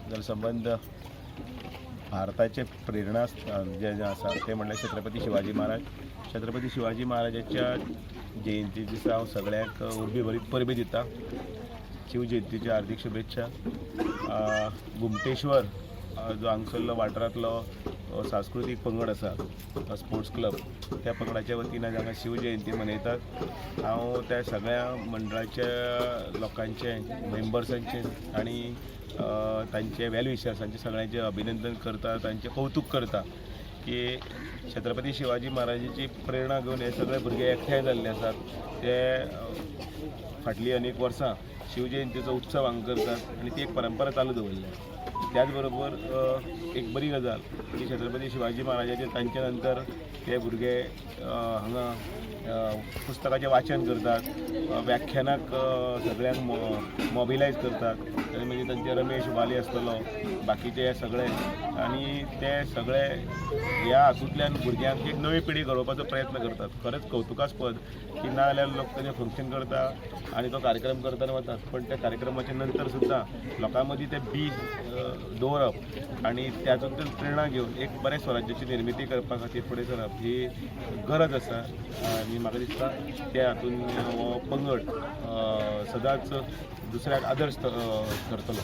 जाल्यार संबंद भारताचें प्रेरणास्थान जें जें आसा तें म्हणल्यार छत्रपती शिवाजी महाराज. छत्रपती शिवाजी महाराजाच्या जयंती दिसा हांव सगळ्यांक उर्बी भरीत परबीं दिता. शिव जयंतीच्यो हार्दीक शुभेच्छा. घुमटेश्वर जो हांगसरलो वाठारांतलो सांस्कृतीक पंगड आसा, स्पोर्ट्स क्लब, त्या पंगडाच्या वतीन आज हांगा शिव जयंती मनयतात. हांव त्या सगळ्या मंडळाच्या लोकांचें, मेंबर्सांचें आनी तांचे वेल विशर्सांचें सगळ्यांचें अभिनंदन करता, तांचें कौतूक करता की छत्रपती शिवाजी महाराजाची प्रेरणा घेवन हे सगळे भुरगे एकठांय जाल्ले आसात. ते फाटलीं अनेक वर्सां शिवजयंतीचो उत्सव हांगा करतात आनी ती एक परंपरा चालू दवरल्या. त्याच बरोबर एक बरी गजाल की छत्रपती शिवाजी महाराजाचे तांच्या नंतर ते भुरगे हांगा पुस्तकाचें वाचन करतात, व्याख्यानाक सगळ्यांक मोबिलायज करतात आनी मागीर तांचे रमेश वाली आसतलो, बाकीचे हे सगळे आनी ते सगळे ह्या हातूंतल्यान भुरग्यांक एक नवी पिढी घडोवपाचो प्रयत्न करतात. खरेंच कौतुकास्पद की ना जाल्यार लोक तेजें फंक्शन करता आनी तो कार्यक्रम करतना वतात, पण त्या कार्यक्रमाच्या नंतर सुद्दां लोकां मदीं तें बीज दवरप आनी तातूंतल्यान प्रेरणा घेवन एक बऱ्या स्वराज्याची निर्मिती करपा खातीर फुडें सरप ही गरज आसा. आनी म्हाका दिसता त्या हातून हो पंगड सदांच दुसऱ्याक आदर्श थरतलो.